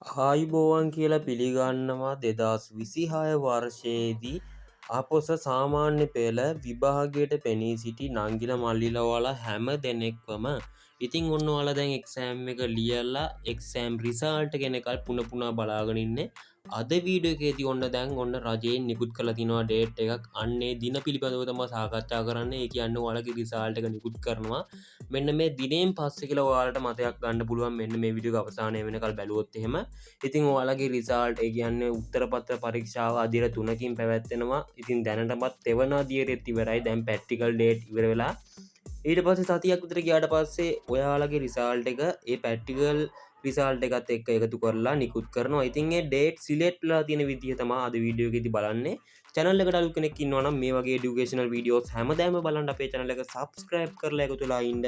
ආයුබෝවන් කියලා පිළිගන්නවා 2026 වර්ෂයේදී අපොස සාමාන්‍ය පෙළ විභාගයට පෙනී සිටි නංගිලා මල්ලිලා ඔයාලා හැම දෙනෙක්වම. ඉතින් ඔන්න ඔයාලා දැන් එක්සෑම් එක ලියලා එක්සෑම් රිසල්ට් කෙනකල් පුන පුනා බලාගෙන ඉන්නේ. අද වීඩියෝ එකේදී ඔන්න දැන් ඔන්න රජයෙන් නිකුත් කරලා තිනවා ඩේට් එකක්. අන්නේ දින පිළිබඳව තමයි සාකච්ඡා කරන්නේ. ඒ කියන්නේ ඔයාලගේ රිසල්ට් එක නිකුත් කරනවා මෙන්න මේ දිනෙන් පස්සේ කියලා ඔයාලට මතයක් ගන්න පුළුවන් මෙන්න මේ වීඩියෝ එක අවසානය වෙනකල් බැලුවොත් එහෙම. ඉතින් ඔයාලගේ රිසල්ට්, ඒ කියන්නේ උත්තර පත්‍ර පරීක්ෂාව අදියර තුනකින් පැවැත්වෙනවා. ඉතින් දැනටමත් තෙවන අදියරෙත් ඉවරයි. දැන් ප්‍රැක්ටිකල් ඩේට් ඉවර වෙලා ඊට පස්සේ සතියක් විතර ගියාට පස්සේ ඔයාලගේ රිසල්ට් එක ඒ ප්‍රැක්ටිකල් රිසල්ට් එකත් එක්ක එකතු කරලා නිකුත් කරනවා. ඉතින් ඒ ඩේට් සිලෙක්ට් වෙලා තියෙන විදිය තමයි අද වීඩියෝ එකේදී බලන්නේ. චැනල් එකට අලුත් කෙනෙක් ඉන්නවා නම් මේ වගේ එඩියුකේෂනල් වීඩියෝස් හැමදාම බලන්න අපේ චැනල් එක සබ්ස්ක්‍රයිබ් කරලා එකතු වෙලා ඉන්න.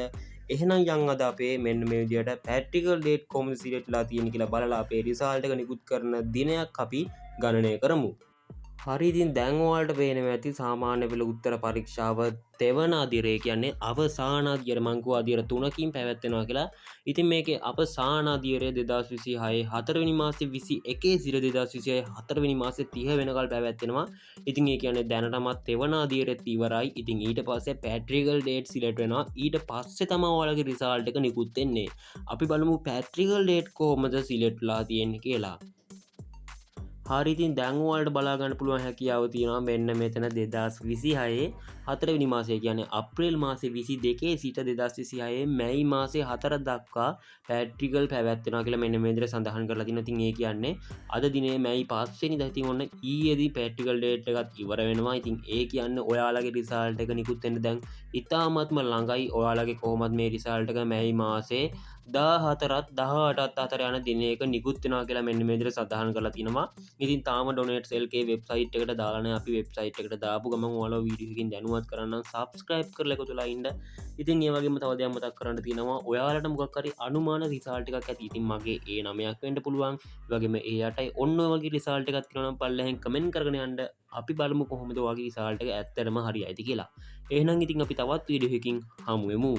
එහෙනම් යන් අද අපේ මෙන්න මේ විදියට ප්‍රැක්ටිකල් ඩේට් කොහොමද සිලෙක්ට් වෙලා තියෙන්නේ කියලා බලලා අපේ රිසල්ට් එක නිකුත් කරන දිනයක් අපි ගණනය කරමු. හරි, ඉතින් දැන් ඔයාලට පේනවා ඇති සාමාන්‍ය පෙළ උත්තර පරීක්ෂාව තෙවන අදියරය, කියන්නේ අවසාන අදියර. මං කිව්වා අදියර තුනකින් පැවැත්වෙනවා කියලා. ඉතින් මේකේ අවසාන අදියරය 2026 හතරවෙනි මාසේ 21 සිට 2026 හතරවෙනි මාසේ 30 වෙනකල් පැවැත්වෙනවා. ඉතින් ඒ කියන්නේ දැනටමත් තෙවන අදියරෙත් ඉවරයි. ඉතින් ඊට පස්සේ ප්‍රැක්ටිකල් ඩේට් සිලෙක්ට් වෙනවා. ඊට පස්සේ තමයි ඔයාලගේ රිසල්ට් එක නිකුත් වෙන්නේ. අපි බලමු ප්‍රැක්ටිකල් ඩේට් කොහොමද සිලෙක්ට් වෙලා තියෙන්නේ කියලා. හරි, ඉතින් දැන් ඔයාලට බලා ගන්න පුළුවන් හැකියාව තියෙනවා මෙන්න මෙතන 2026 හතරවෙනි මාසය, කියන්නේ අප්‍රේල් මාසේ 22 සිට 2026 මැයි මාසේ 4 දක්වා ප්‍රැක්ටිකල් පැවැත්වෙනවා කියලා මෙන්න මේ විදිහට සඳහන් කරලා තිනවා. ඉතින් ඒ කියන්නේ අද දිනේ මැයි 5 වෙනිදා. ඉතින් ඔන්න ඊයේදී ප්‍රැක්ටිකල් ඩේට් එකත් ඉවර වෙනවා. ඉතින් ඒ කියන්නේ ඔයාලගේ රිසල්ට් එක නිකුත් වෙන්න දැන් ඉතාමත්ම ළඟයි. ඔයාලගේ කොහොමත් මේ රිසල්ට් එක මැයි මාසේ 14ත් 18ත් අතර යන දිනයක නිකුත් වෙනවා කියලා මෙන්න මේ විදිහට සඳහන් කරලා තිනවා. ඉතින් තාම ඩොනේට්ස් LK website එකට දාලා නැහැ. අපි වෙබ්සයිට් එකට දාපු ගමන් ඔයාලව වීඩියෝ එකකින් දැනුවත් කරන්නම්. සබ්ස්ක්‍රයිබ් කරලා එකතු වෙලා ඉන්න. ඉතින් ඒ වගේම තව දෙයක් මතක් කරන්න තියෙනවා. ඔයාලට මොකක් හරි අනුමාන රිසල්ට් එකක් ඇති. ඉතින් මගේ ඒ 9ක් වෙන්න පුළුවන්. ඒ වගේම ඒ 8යි. ඔන්න ඔය වගේ රිසල්ට් එකක් තියෙනවා නම් පල්ලෙහෙන් කමෙන්ට් කරගෙන යන්න. අපි බලමු කොහොමද ඔයාගේ රිසල්ට් එක ඇත්තටම හරියයිද කියලා. එහෙනම් ඉතින් අපි තවත් වීඩියෝ එකකින් හමු වෙමු.